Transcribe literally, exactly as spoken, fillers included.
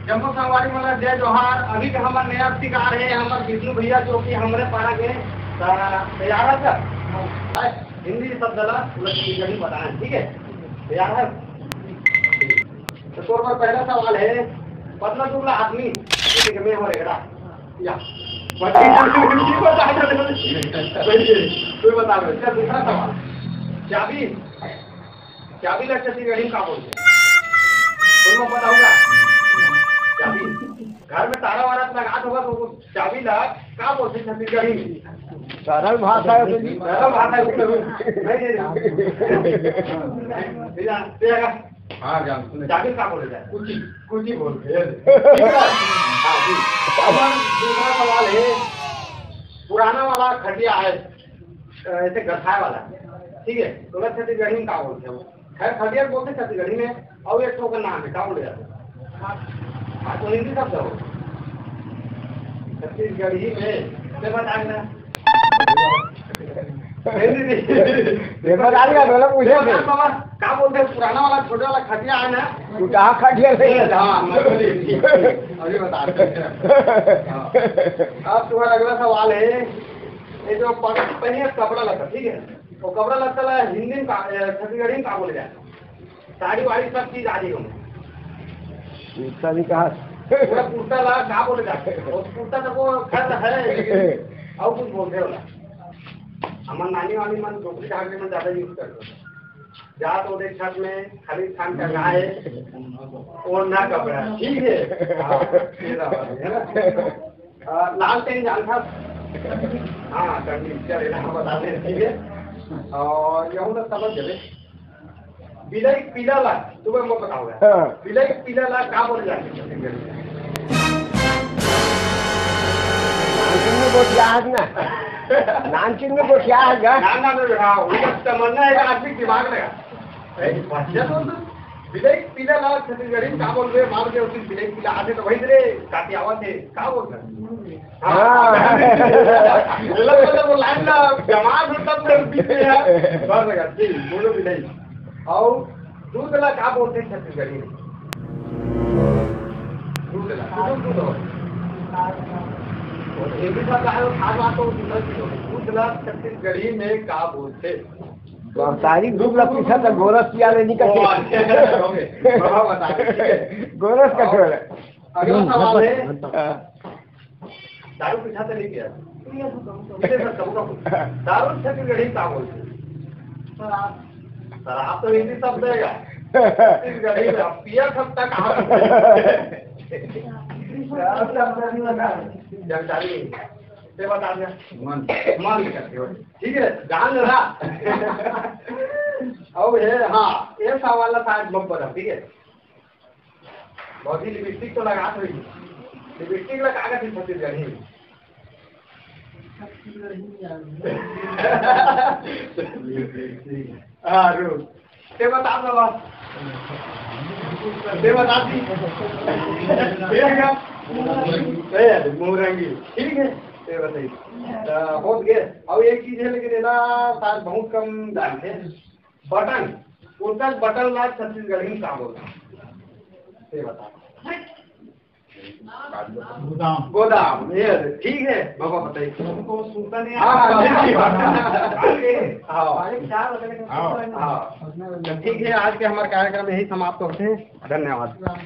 जम्मो संगवारी मन ला जय जोहार। अभी के हमर नया शिकार हे हमर विष्णु भैया, जो कि हमरे पारा के, त तैयार हे सर? हिंदी शब्द ला पूरा हिंदी बताए, ठीक है? तैयार है? तो तोर पर पहला सवाल है, पतला दुबला आदमी, ठीक है, मैं हो रेगड़ा। या। बता, बता, बता। सही है, तू बता दे। चल, दूसरा सवाल। चाबी, चाबी ला छत्तीसगढ़ी में का बोलथे? तुम बताऊंगा। चाबी। घर में ताला वाला लगा होगा तो वो चाबी ला का बोलथे छत्तीसगढ़ी में? सरल भाषा है तो जी। सरल भाषा है, नहीं, नहीं, नहीं। तेरा, तेरा हाँ, जान, सुने। चाबी का बोले जाए? कुची, कुची बोलथे। हाँ, जी। अब दूसरा सवाल है, पुराना वाला खटिया है, अ, ऐसे गठाए वाला, ठीक है? तो ओला छत्तीसगढ़ी में का बोलथे वो? खैर, खटिया बोलथे छत्तीसगढ़ी में, और एक ठो का नाम है, का बोले जाथे? हाँ, तो हिंदी शब्द हो। छत्तीसगढ़ी में, से बता देना। हिंदी नहीं। ये बता दिया, बोला, पूछे बता थे। बाबा, का बोलथे? पुराना वाला, छोटा वाला खटिया है ना? तू कहाँ खटिया ले? हाँ, मैं बोली, ठीक है। अभी बता दे। हाँ। अब तुम्हारा अगला सवाल है, ये जो पगड़ी पहने हैं, कपड़ा लत्ता, ठीक है? वो कपड़ा लत्ता ला हिंदी में का, ए, छत्तीसगढ़ी में का बोले जाए? साड़ी वाड़ी सब चीज आ जाएगी। कुर्ता नहीं कहा। पूरा कुर्ता ला का बोले जाते हैं? वो कुर्ता तो वो खैर है, लेकिन और कुछ बोलते हो ना। हमारे नानी वानी मन डोकरी ढाकरे में ज्यादा use करते हैं। जा तो देख छत में खाली थान का गाय, ओढ़ना कपड़ा, ठीक है? हाँ, ये रहा, है ना? अ, लालटेन जानथस? हाँ, कंडील, चल, एला हम बता दे, ठीक है? और यहू तो समझ गए। बिलई पीला ला, तू मैं बताओ यार। हाँ। बिलई पीला ला का बोले जाथे छत्तीसगढ़ी में? नानचुन में गोठिया है ना? नानचुन में गोठिया है क्या? ना, ना, ना, हाँ, उनका तमन्ना है, आदमी दिमाग लगा। ए, बच्चा तो, तो बिलई पीला ला छत्तीसगढ़ी में का बोलबे? मार के उसी बिलई पीला आथे तो वही रे, काटी आवत है, का बोलबे? हाँ। मतलब, मतलब, वो लाइन ला जमा भी तब तक बीच में है। बस लगा, ठीक, बोलो बिलई। और दूध ला का बोलथे छत्तीसगढ़ी में? दूध ला, दूध, दूध हो। और ये भी सब कहा, खास बात तो दूसरा चीज हो गई। दूध ला छत्तीसगढ़ी में का बोलथे? महतारी दूध ला पीसा त गोरस पिया ले निकल ओ, के। अच्छा, अच्छा, ओके। बाबा बता रहे, ठीक है। गोरस का और छोड़। अगला सवाल है, हाँ। दारू पीसा तो नहीं किया? पीते सर, कब का पूछा? दारू छत्तीसगढ़ी का बोलते हैं? शराब। शराब तो हिंदी शब्द है यार। छत्तीसगढ़ी में अब पिया सब तक आप। शराब शब्द नहीं बता। जानकारी नहीं। ते बता दे। मन। मन करके हो। ठीक है, जान रहा। अब है, हाँ, ऐसा वाला शायद मत बता, ठीक है? भौजी लिपस्टिक तो लगात होही। लिपस्टिक ला का कथे छत्तीसगढ़ी में? हाँ, रुक। ते बता दो बस। ते बता दी। ठीक है? ए, मुरंगी। ठीक है? ते बताइए। तो हो गए। अब एक चीज है, लेकिन एला शायद बहुत कम जानते हैं। बटन, कुर्ता के बटन ला छत्तीसगढ़ी में का बोलथे? ये बता। गोदाम। गोदाम, ये ठीक है, बाबा बताइए। हमको सूता नहीं हाँ, आता। हाँ, हाँ, हाँ। हाँ। हाँ। तो ठीक है, आज के हमारे कार्यक्रम यही समाप्त होते हैं। धन्यवाद।